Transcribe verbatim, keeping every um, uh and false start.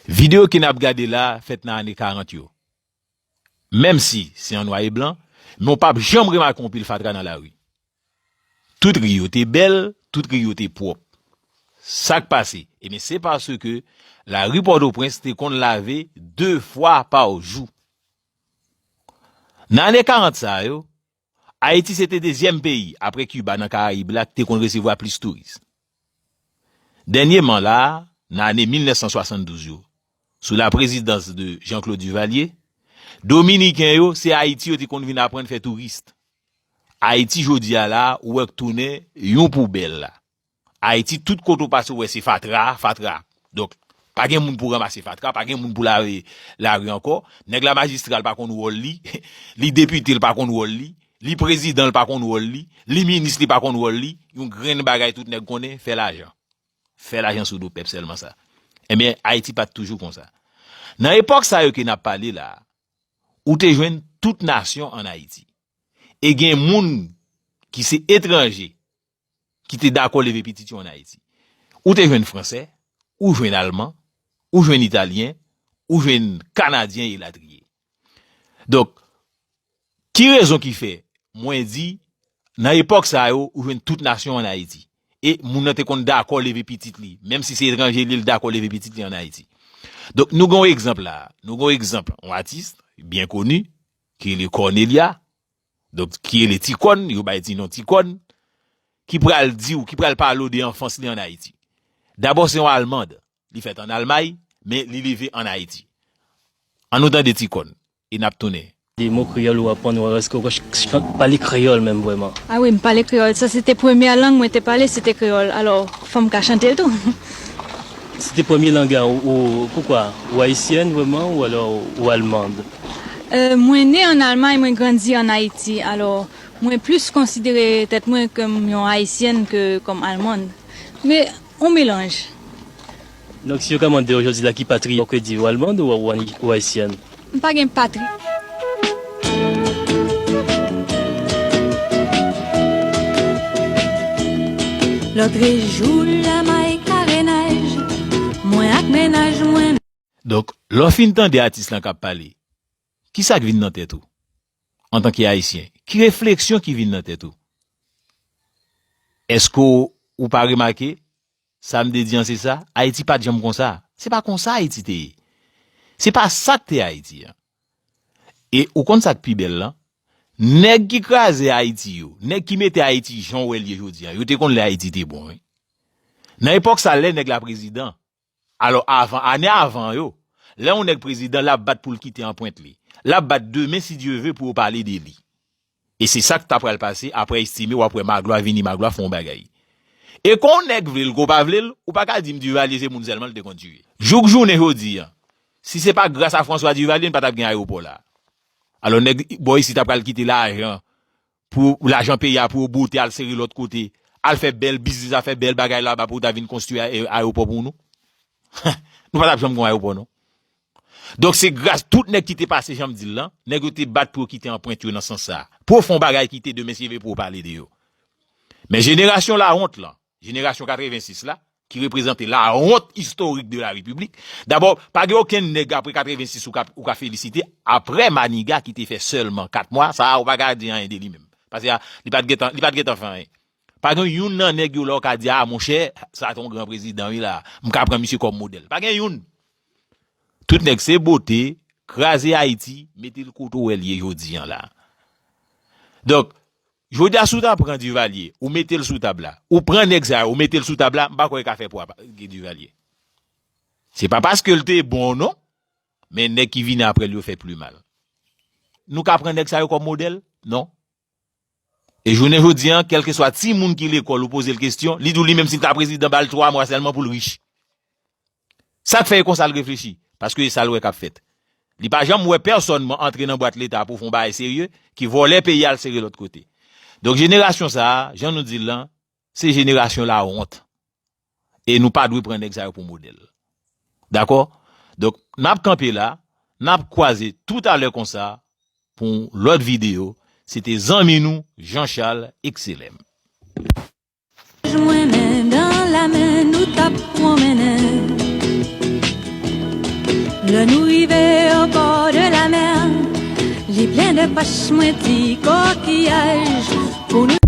Videyo ke n ap gade la fèt nan ane karant yo. Menm si se an nwa e blan, men w p ap janm remake yon pil fatra nan lari. Tout ri yo te bèl, tout ri yo te pwòp. Sa k pase? Ebyen, se paske lari Pòtoprens te konn lave de fwa pa jou. Nan ane karant sa yo, Ayiti se te dezyèm peyi, apre Kiba, nan Karayib la, ki te konn resevwa plis touris. Dènyèman la a, nan ane mil nèf san swasanndouz yo, sou laprezidans de Jean-Claude Duvalier, Dominiken yo, se Ayiti yo te konn vin aprann fè touris. Ayiti jodi a la, ou wè k tounen yon poubèl la. Ayiti, tout kote w pase, w wè se fatra, fatra. Donk, pa gen moun pou ranmase fatra, pa gen moun pou lave lari ankò. Nèg la majistra, l pa konn wòl li, li depite, l pa konn wòl li, li prezidan, l pa konn wòl li, li minis, li pa konn wòl li. Yon grenn bagay tout nèg konnen, fè lajan. Fè lajan sou do pèp sèlman sa. Ebyen, Ayiti pa t toujou konsa. Nan epòk sa yo ke n ap pale la a, ou te jwenn tout nasyon ann Ayiti. E gen moun ki se etranje, ki te dakò leve pitit yo ann Ayiti. Ou te jwenn Fransè, ou jwenn Alman, ou jwenn Italyen, ou jwenn Kanadyen, elatriye. Donk, ki rezon ki fè mwen di, nan epòk sa yo, ou jwenn tout nasyon ann Ayiti? E moun nan te konn dakò leve pitit li, menm si se etranje li, l dakò leve pitit li ann Ayiti. Donk, nou gen yon egzanp la. Nou gen yon egzanp, yon atis byen koni, ki rele Cornelia, donk, ki rele Ti Kòn, yo bay ti non Ti Kòn, ki pral di w, ki pral pale w de anfans li ann Ayiti. Dabò, se yon Almand. Li fèt ann Almay, men li leve ann Ayiti. Ann nou tande Ti Kòn, e n ap tounen. De mo kreyòl ou aprann, ou èske ou konn ch-, ch-, pale kreyòl menm vrèman? A wi, m pale kreyòl. Sa se te premyè lang mwen te pale, se te kreyòl. Alò, fò m ka chante l tou. Se te premye lang a ou, ou, poukwa? Ou ayisyèn vrèman ou alò ou almand? Euh, mwen ne ann Almay, mwen grandi ann Ayiti. Alò, mwen plis konsidere tèt mwen kòm yon ayisyèn ke kòm almand. Men, yon melanj. Donk, si yo ka mande w jodi la ki patri ou, ou ke di ou almand ou, ou, ou ayisyèn? M pa gen patri. Lòtrejou, lamay karenaj, mwen ak mennaj mwen. Donk, lè w fin tande atis lan k ap pale, ki sa k vin nan tèt ou? Antanke Ayisyen, ki refleksyon ki vin nan tèt ou? Èske w, ou pa remake? Sa m te di an se sa, Ayiti pa t janm konsa. Se pa konsa Ayiti te ye. Se pa sa k te Ayiti an. E ou konn sa k pi bèl lan? Nèg ki kraze Ayiti yo, nèg ki mete Ayiti jan w wè l ye jodi an, yo te konn lè Ayiti te bon, wi. Nan epòk sa, lè nèg la prezidan, alò avan, ane avan yo, lè yon nèg prezidan, l ap bat pou l kite anprent li. L ap bat demen, si Dye ve, pou yo pale de li. E se sa k ta pral pase, apre Estime, w ap wè Maglwa vini, Maglwa fè yon bagay. E ke yon nèg vle l, ke w pa vle l, ou pa ka di m Duvalier se moun sèlman l te konn tiye. Jouk jounen jodi an, si se pa gras a François Duvalier, n pa t ap gen ayewopò la. Alò, nèg bò isit ap pral kite lajan, pou lajan peyi a, pou yo bote al sere lòt kote, al fè bèl biznis, al fè bèl bagay laba pou yo ta vin konstwi a-, e-, ayewopò pou nou. Nou pa t ap janm gen ayewopò, non. Donk, se gras tout nèg ki te pase, jan m di l lan, nèg yo te bat pou yo kite anprent yo nan sans sa a. Pou yo fè yon bagay kite demen si Dye ve pou yo pale de yo. Men jenerasyon lawont lan, jenerasyon katrevensis la, ki reprezante lawont istorik de la Repiblik. Dabò, pa gen okenn nèg apre katrevensis ou ka, ou ka felisite, apre Maniga ki te fè sèlman kat mwa, sa a ou pa ka di anyen de li menm. Paske a, li pa t gentan, li pa t gentan fè anyen. Pa gen youn nan nèg yo la ou ka di, a, monchè, sa te yon gran prezidan, wi, la. M ka pran misye kòm modèl. Pa gen youn. Tout nèg se bote, kraze Ayiti, mete l kote w wè l ye jodi an la. Donk, jodi a, si w ta pran Duvalier, ou mete l sou tab la, ou pran nèg sa yo, ou mete l sou tab la, m pa kwè l ka fè pwa pa-, Duvalier. Se pa paske l te bon, non, men nèg ki vini apre l yo fè pli mal. Nou ka pran nèg sa yo kòm modèl? Non. E jounen jodi an, kèlkeswa timoun ki lekòl ou poze l kesyon, li di w li menm si l ta prezidan, ba l twa mwa sèlman pou l rich. Sa k fè e konsa l reflechi? Paske e sa l wè k ap fèt. Li pa janm wè pèsòn antre nan bwat Leta pou fè yon bagay serye, ki vòlè peyi a al sere lòt kote. Donk, jenerasyon sa a, jan nou di l lan, se jenerasyon lawont. E nou pa dwe pran nèg sa yo pou modèl. Dakò? Donk, n ap kanpe la, n ap kwaze toutalè konsa pou yon lòt videyo. Se te zanmi nou, Jean Charles Excelem. Mwen men dan lamen nou t ap pwonmennen. Lè nou rive o bò de la mè, li plen de pach mwen ti kokiyaj. Pou nou